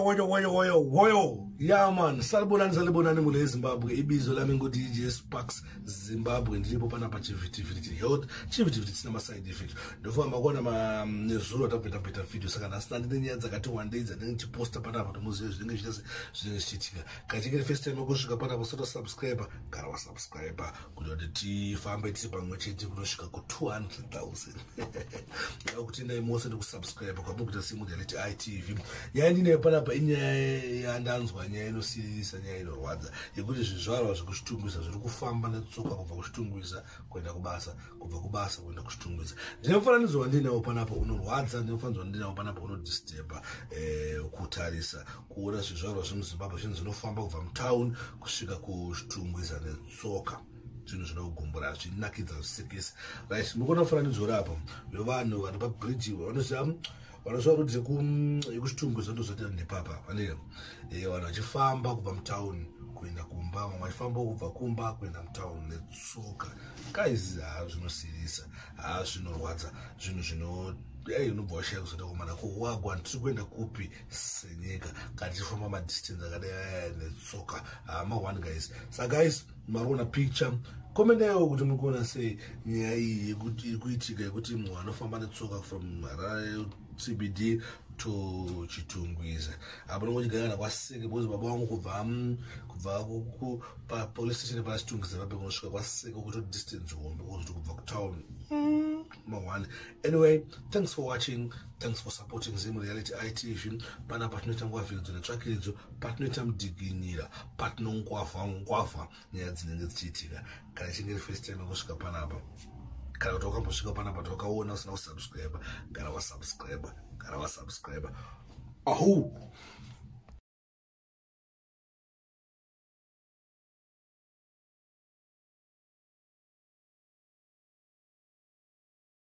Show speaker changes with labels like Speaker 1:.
Speaker 1: Woyo, woyo, woyo, woyo. Yeah man, salibonani, salibonani mule eZimbabwe. Ibizo lami ngu-DJ Sparks Zimbabwe. Ndiripo panapa chivhitivhiti health, chivhitivhiti chisina ma-side effect. Ndofamba kuona nezuro tabveta bveta video, saka nhasi ndandine nyaya dzakati wandei dzandinenge ndichiposta panapa kuti muzive zvinenge zviita, zvinenge zvichiitika. Kana chinge first time yekusvika panapa, usati wasubscribe, gara wasubscribe kuti tifambe tiri pamwe chete kunosvika ku200,000. Ndava kutendai mose nekusubscribe kwamuri kuita Simu Reality ITV. Nyaya ndinayo panapa inyaya yandanzwa, nyaya inosiririsa, nyaya inorwadza, yekuti zvizvarwa zvekuChitungwiza zviri kufamba netsoka kubva kuChitungwiza kuenda kubasa, kubva kubasa kuenda kuChitungwiza. Ndine mufananidzo wandinawo panapa unorwadza, ndine mufananidzo wandinawo panapa unodisturba kutarisa, kuona zvizvarwa zvemuZimbabwe zvinhu zvinofamba kubva mutown kusvika kuChitungwiza netsoka. Zvinhu zvinogumbura, zvinakidza, zvisekesa. Right, mukuona mufananidzo uri apa wevanhu vari pabridge, vanoziva, vanoziva rudzi yekuChitungwiza, ndozoti nepapa vanee vanhu vachifamba kubva mutown kuenda kumba, vamwe vachifamba kubva kumba kuenda mutown netsoka. Guys, ha, zvinosirisa, ha, zvinorwadza, zvinhu zvino ei unobva washaya kuzoenda kumana kuwagwa. Tiri kuenda kupi senyika kana tichifamba madistance akadai netsoka? Ma1 guys. Sa guys, mariona picture, komendaiwo kuti muri kuona sei nyaya iyi yekuti iri kuitika, yekuti munhu anofamba netsoka from Harare CBD to Chitungwiza. Apo nongochigara kwaSeke, because baba vangu kubva papolice station paChitungwiza pape kunosvika kwaSeke kuto distance hombe, kuzoti kubva kutown ma1. Anyway, thanks for watching, thanks for supporting Zim Reality ITV. Panapa tinoita ngwavhiridzo netsvakiridzo, patinoita mudhiginyira, patinongwavha ngwavha nyaya dzinenge dzichiitika. Kana ichinge iri first time yekusvika panapa, kana kuti wakambosvika panapa tawakaona usina kusubscribe, gara wasubscribe, gara wasubscribe. Ahu.